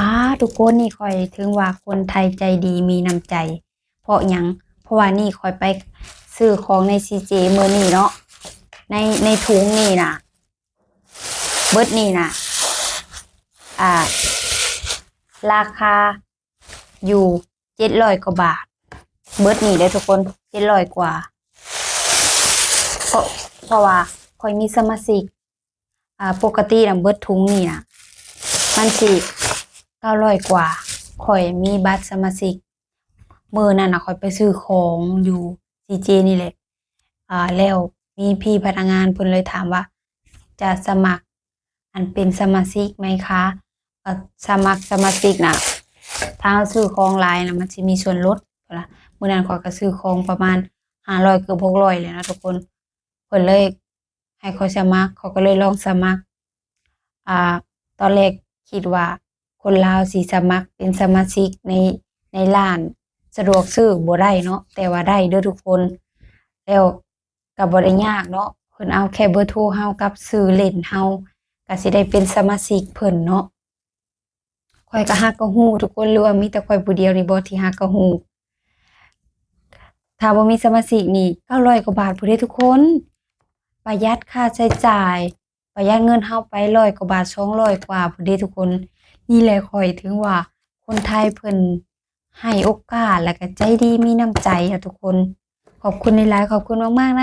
ອ້າ ທຸກຄົນ ນີ້ຂ້ອຍຖືວ່າຄົນໄທໃຈດີມີນ້ຳໃຈ. ເພາະຫຍັງ? ເພາະວ່ານີ້ຂ້ອຍໄປຊື້ຂອງໃນ ຊີເຈ ມື້ນີ້ເນາະ ໃນ ໃນຖົງນີ້ນະ ເບິດນີ້ນະ ອ່າ ລາຄາຢູ່ເຈັດຮ້ອຍກວ່າບາດ ເບິດນີ້ເດີທຸກຄົນ ເຈັດຮ້ອຍກວ່າ ເພາະ ເພາະວ່າຂ້ອຍມີສະມາຊິກ ອ່າ ປົກກະຕິນະ ເບິດຖົງນີ້ນະ ມັນຊິເກົ້າຮ້ອຍກວ່າ ຂ້ອຍມີບັດສະມາຊິກ ມື້ນັ້ນນະຂ້ອຍໄປຊື້ຂອງຢູ່ ຊີເຈ ນີ້ແຫຼະ ອ່າ ແລ້ວມີພີ່ພະນັກງານເພິ່ນເລີຍຖາມວ່າ ຈະສະໝັກອັນເປັນສະມາຊິກໄໝຄະ? ເອີ ສະໝັກສະມາຊິກນະ ຖ້າເຮົາຊື້ຂອງຫຼາຍນະ ມັນຊິມີສ່ວນລົດ ເພິ່ນວ່າ. ມື້ນັ້ນຂ້ອຍກໍຊື້ຂອງປະມານຫ້າຮ້ອຍ ເກືອບຫົກຮ້ອຍແລ້ວນະທຸກຄົນ ເພິ່ນເລີຍໃຫ້ຂ້ອຍສະໝັກ ຂ້ອຍກໍເລີຍລອງສະໝັກ. ອ່າ ຕອນແລກຄິດວ່າຄົນລາວຊິສະໝັກເປັນສະມາຊິກໃນ ໃນຮ້ານສະດວກຊື້ບໍ່ໄດ້ເນາະ ແຕ່ວ່າໄດ້ເດີທຸກຄົນ ແລ້ວ ກໍບໍ່ໄດ້ຍາກເນາະ ເພິ່ນເອົາແຄ່ເບີໂທເຮົາກັບຊື່ຫຼິ້ນເຮົາ ກໍຊິໄດ້ເປັນສະມາຊິກເພິ່ນເນາະ. ຂ້ອຍກໍຮັກກະຮູ້ທຸກຄົນ ຫຼືວ່າມີແຕ່ຂ້ອຍຜູ້ດຽວນີ້ບໍ່ທີ່ຮັກກະຮູ້? ຖ້າບໍ່ມີສະມາຊິກນີ້ເກົ້າຮ້ອຍກວ່າບາດພຸ້ນເດ້ທຸກຄົນ ປະຢັດຄ່າໃຊ້ຈ່າຍ ປະຢັດເງິນເຮົາໄປຮ້ອຍກວ່າບາດ ສອງຮ້ອຍກວ່າພຸ້ນເດ້ທຸກຄົນ. ນີ້ແຫຼະຂ້ອຍຖືວ່າຄົນໄທເພິ່ນໃຫ້ໂອກາດ ແລ້ວກໍໃຈດີມີນ້ຳໃຈເນາະທຸກຄົນ. ຂອບຄຸນຫຼາຍໆ ຂອບຄຸນມາກໆນະ.